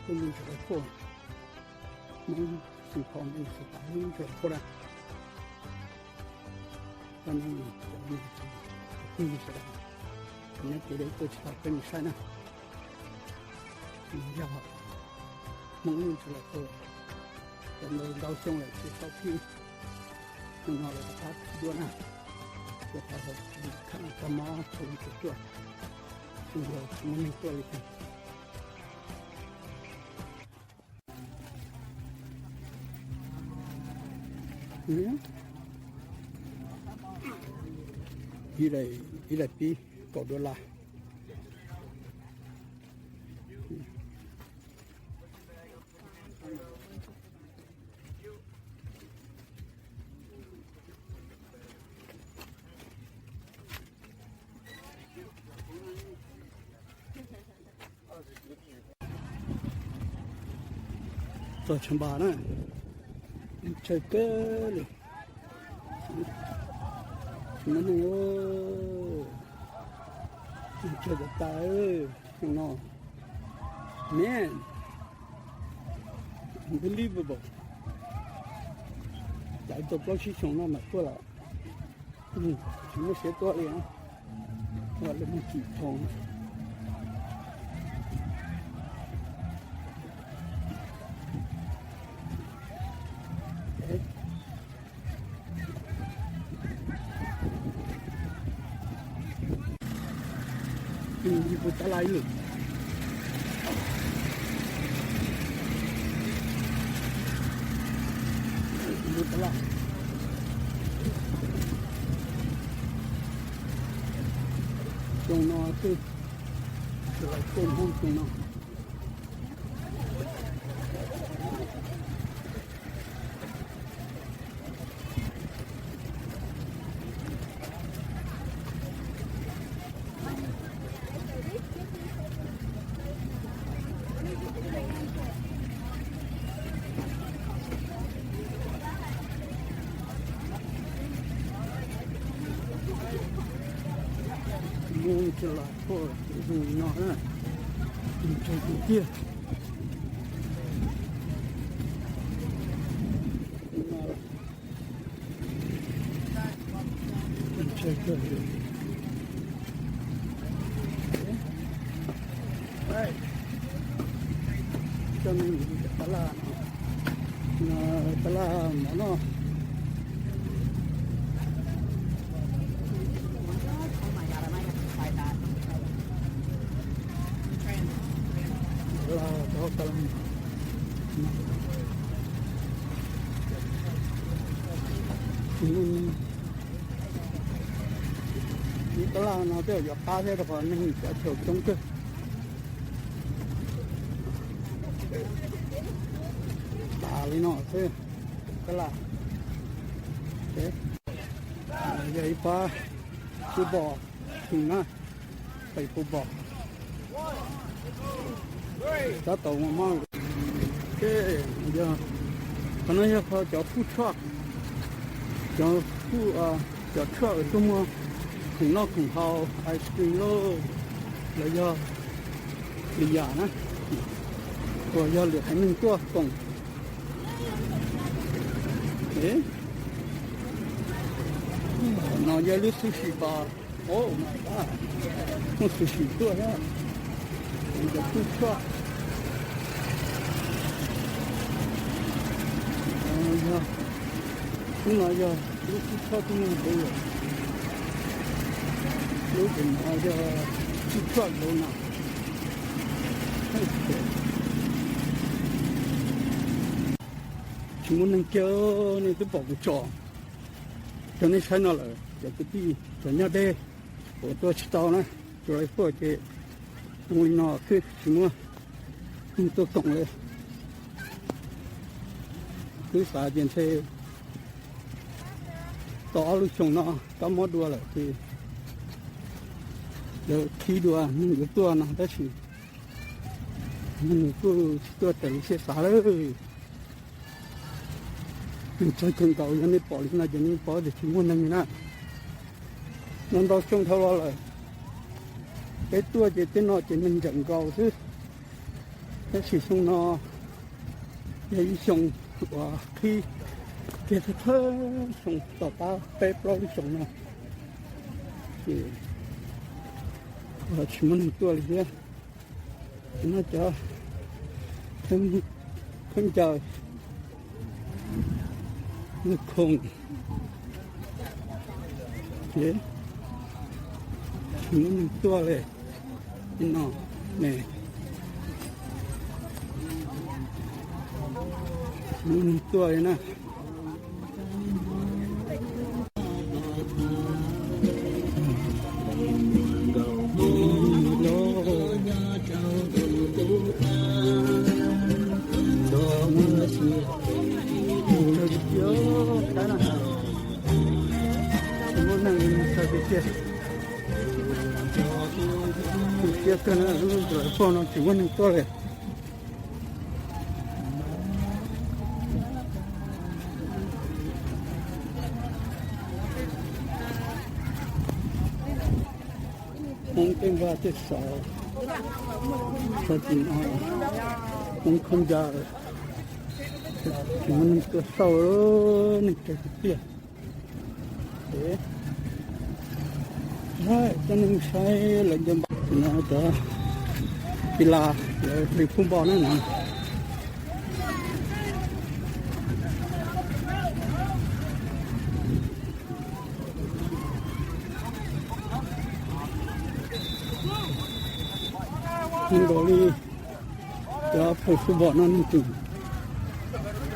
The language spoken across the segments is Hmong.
Kuj me ntsis lawv kuj, Hmoob xeem Phoo me ntsis tas lub ntsis lawv kuj na. Koj nej cov me ntsis kwg sawv daws, nyob kev deb tuaj tsis tau peb mus saib na. Nws yog Hmoob me ntsis lawv kuj, cov ntau xyoo lawm tsis tau phim. Hnub no lawv rov qab phim dua na, tuaj tau kab mob tau li tus tuaj, tsis muaj neeg tuaj li. Ib daim pib kaum dollar. Txog Tshav Npas na, tsawg kawg li. Tsis muaj neeg, tsawg tas tas no. Man, unbelievable. Lawv tau plaub tsib xyoo no mas tuaj lawm. Tsis muaj siab tuaj li, tuaj li mus tsim thooj. Ib puas tab laj ib lwm. Ib puas tab laj. Xyoo no xwb, tsis lawv tuaj Hmoob xyoo no. Mus tsis los tuaj tus no na, mus tsis tus tiag. Cov tab laj, tab laj mov noj. Tab laj no twb yuav qab thiab rau qhov neeg cov chaw coob kawg. Tas li no xwb, tab laj. Yog ib pab football team na, pab football. Tab tom mus mog. Yog, qhov no yog qhov cov food truck, cov food, cov truck uas tuaj muag khoom noj khoom haus, ice cream lauj, los yog lwm yam na, uas yog lwm haiv neeg tuaj koom. No yog lub sushi bar. Muaj sushi tuaj thiab. Cov food truck. Yog, lub no yog lub food truck tuaj muag ntawd. Lub tim no yog food truck ntawd no. Tsis muaj neeg kiag, nej twb pom kuv tso rau nej saib no lawm cov kwv tij cov nyob deb uas tuaj tsis tau na, tsuas lawv tuaj ces zoo li no xwb tsis muaj neeg tuaj koom li. Twb xav tias ntshe tau ob lub xyoo no kab mob dua lawm ces lawv khib dua neeg yuav tuaj no tab sis neeg kuj tsis tuaj raws li siab xav lawm. Nws tsawg kawg nkaus, yog nej pom li no ces nej paub tias tsis muaj neeg na. No ntau xyoo dhau los lawm, peb tuaj ces tej no ces neeg ntsawm nkaus xwb. Tab sis xyoo no yog ib xyoo uas qhib kiag thawj thawj xyoo, tom qab peb plaub lub xyoo no ces tsis muaj neeg tuaj li thiab. No cov khaub ncaws, lub khoom ces tsis muaj neeg tuaj li. No ne, tsis muaj neeg tuaj li na. Tsis muaj neeg, tsis muaj neeg tuaj li. Hoob tej npaj tej xov, tsis no, hoob khaub ncaws, tsis muaj neeg tuaj xauj, neeg tsawg tiag tiag. Coj nej saib lawv nce npas no, cov pis las lawv hlais fub npo na no. Zoo nkaus li cov phooj ywg fub npo no neeg tseem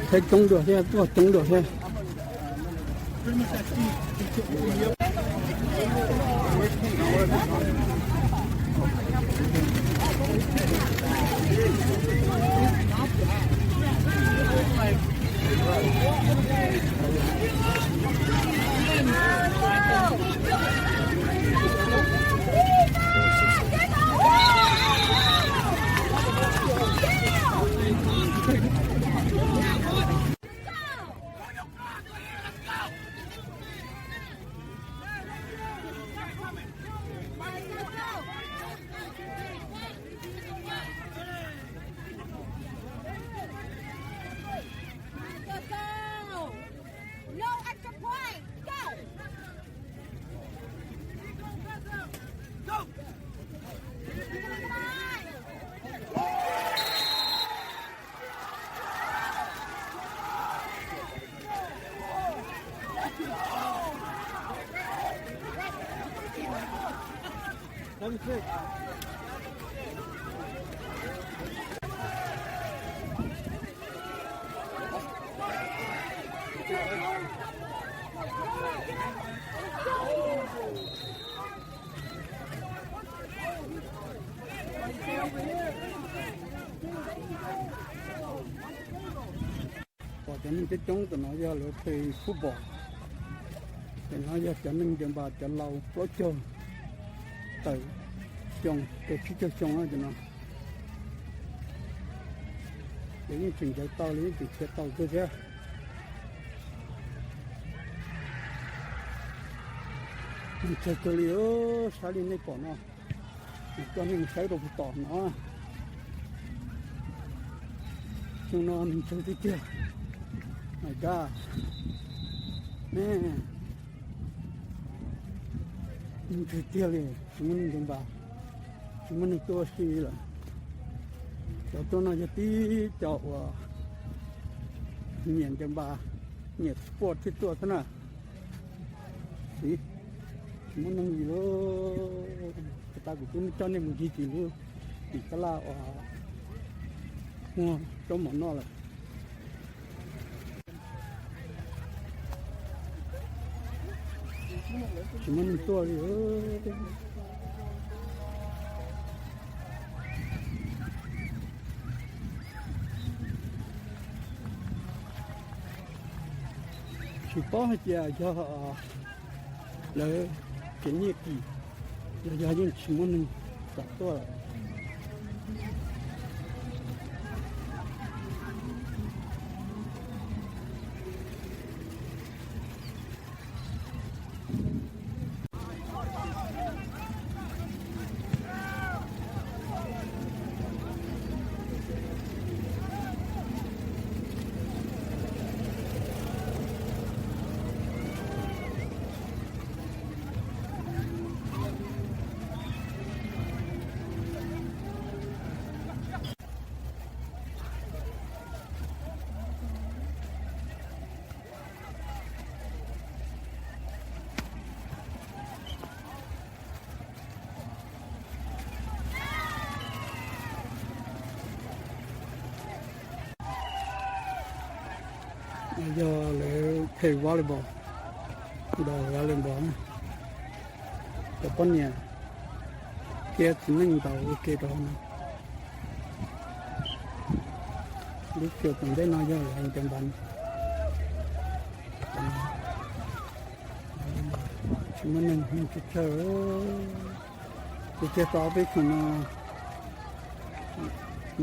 pheej coob dua thiab, tuaj coob dua thiab. Go, go! No extra point! Go! Pom cov neeg coob coob, tam no yog lawv hlais fub npo. Tam no yog cov neeg nce npas cov laus plaub caug tawm xyoo, rau tsib caug xyoo tam no. Ces yeej tseem ncaws tau li, yeej tseem khiav tau kawg thiab. Neeg tsawg kawg li, saib li nej pom no, coj nej mus saib rau puag tom no. Xyoo no neeg tsawg tiag tiag. My God, neeg tsawg tiag li, tsis muaj neeg nce npas, tsis muaj neeg tuaj ua si lawm. Cov tuaj no yog tib cov uas nyiam nce npas, nyiam sport thiaj tuaj xwb na. Tsis muaj neeg li lauj. Tag kuv twb coj nej mus ncig tim lub tim tab laj uas muag zaub mov noj lawm. Tsis muaj neeg tuaj li. Tsis paub hais tias yog lawv tsev nyiaj kis los yog yeej tsis muaj neeg kam tuaj lawm. Yog lawv phem volleyball, ntaus volleyball na, cov poj niam thiab txiv neej ntaus ua ke rau hauv no. Lub xyoo tom ntej no yog lawv cov npav, tsis muaj neeg, neeg tsawg tsawg. Ces kiag tau peb xyoos no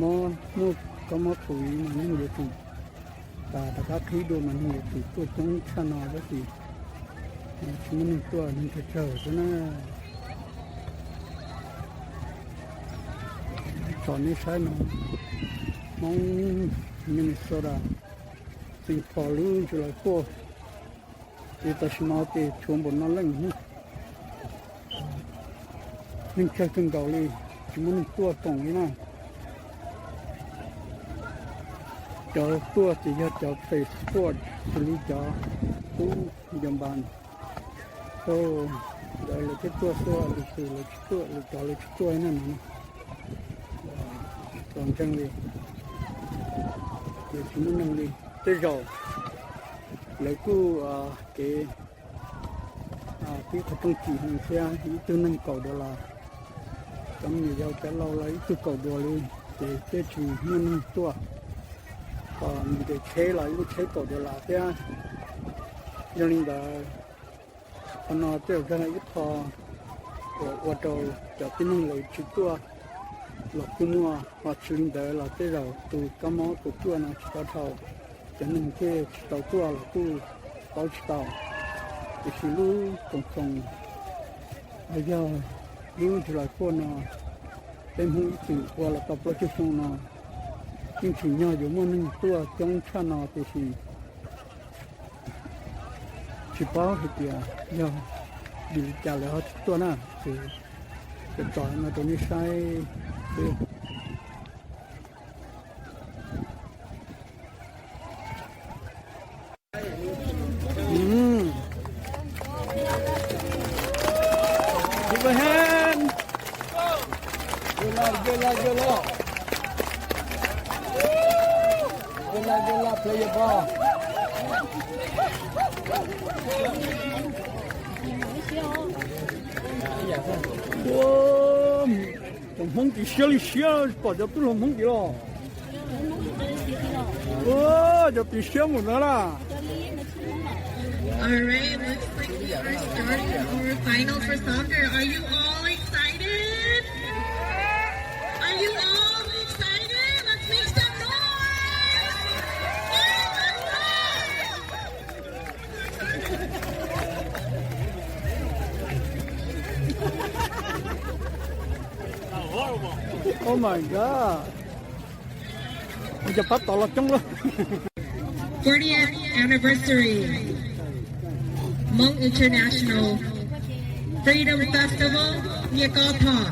mob, muaj kab mob covid mas neeg yuav tsum tas rov qab qhib dua mas neeg yuav tsum tuaj coob tshaj no tab sis tsis muaj neeg tuaj, neeg tsawg tsawg xwb na. Tsom nej saib no, Hmoob Minnesota, Saint Paul lub July Four, ces tam sim no ces tshuav npaum no leej, neeg tsawg kawg nkaus li, tsis muaj neeg tuaj koom li na. Cov tuaj ces yog cov play sport, xws li cov tub yos npas, ntawd lawv thiaj tuaj xwb, lwm tus lawv tsis tuaj, lwm cov lawv tsis tuaj na no. Txaus ntseeg li, ces tsis muaj neeg li. Tej zaum lawv kuj kev pib qhov rooj tsim heev thiab, ib tug neeg kaum dollar, cov me nyuam yaus cov laus los ib tug kaum dollar li, ces thiaj tsis muaj neeg tuaj. Ho nws ntes tsheb los ib lub tsheb kaum dollar thiab. Yog li ntawd, qhov no tej zaum yog ib qho uas ua rau cov tib neeg lawv tsis tuaj los kuj muaj, ho tsis li ntawd los tej zaum tus kab mob tus cuaj no tsis tau dhau, cov neeg thiaj tsis tau tuaj los kuj paub tsis tau. Tiam sis lub koom txoos los yog lub July Four no, peb Hmoob ib txwm ua los tau plaub caug xyoo no, yeej tsim nyog yuav muaj neeg tuaj coob tshaj no tiam sis tsis paub hais tias yog vim li cas lawv ho tsis tuaj na, ces tsom no rau nej saib xwb. Ua, cov Hmoob tsis siab li siab pom cov tub hluas Hmoob tid los. Ua, cov tsis siab mus ntawd na. All right, looks like we are starting our final for soccer. Are you all excited? Are you all excited? Let's make some noise! Oh my God! Oh my God! Ua cas pab tod los coob lawm. Fortieth anniversary Hmong International Freedom Festival, Nyiaj Kob Thoj,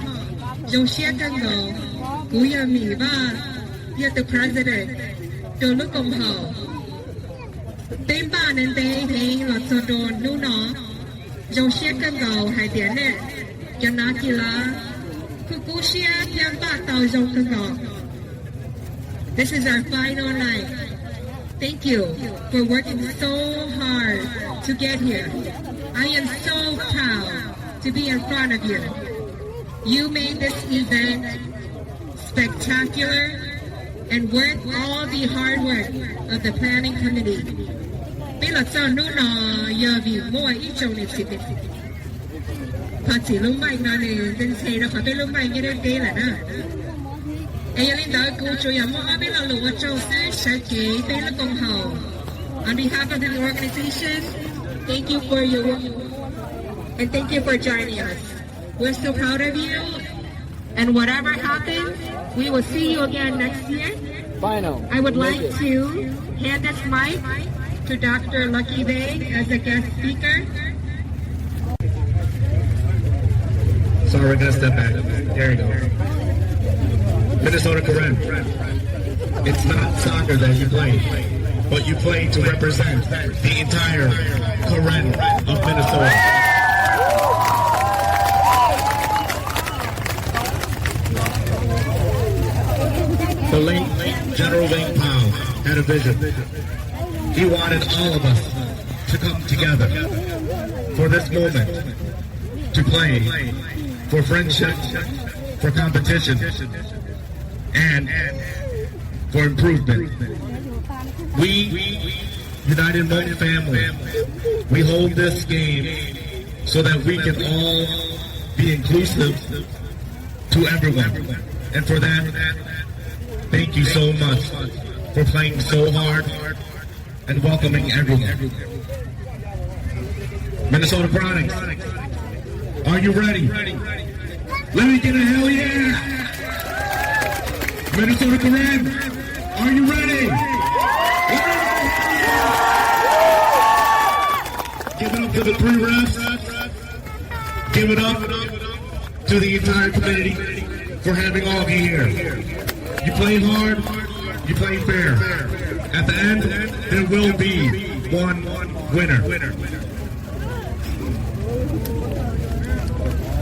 zoo siab kawg nkaus. Kuv yog Mim Vaj, yog tus president rau lub koom haum peb npaj ntev ntev heev los txog rau hnub no. Zoo siab kawg nkaus hais tias nej cov nav kis lav kuj kub siab thiab npaj tau zoo kawg nkaus. This is our final night. Thank you for working so hard to get here. I am so proud to be in front of you. You made this event spectacular and worth all the hard work of the planning committee. Peb los txog hnub no yog vim muaj ib tsoom niam txiv, thov txim lub mic no nws ntxhe rau qhov peb lub mic nyob deb deb lawm na. Es yog li ntawd kuv tsuas yog muaj ob peb lo lus ua tsaug xwb sawv cev peb lub koom haum. On behalf of the organization, thank you for your work and thank you for joining us. We're so proud of you. And whatever happens, we will see you again next year. I would like to hand this mic to Doctor Lucky Veng as a guest speaker. Sorry, we're gonna step back. There you go. Minnesota Karen. It's not soccer that you play, but you play to represent the entire Karen of Minnesota. The late General Vang Pao had a vision. He wanted all of us to come together for this moment, to play, for friendship, for competition, and for improvement. We, United Hmong Family, we hold this game so that we can all be inclusive to everyone. And for that, thank you so much for playing so hard and welcoming everyone. Minnesota Chronics, are you ready? Let me get a hell yeah! Minnesota Karen, are you ready? Give it up to the three refs. Give it up to the entire community for having all of you here. You played hard, you played fair. At the end, there will be one winner.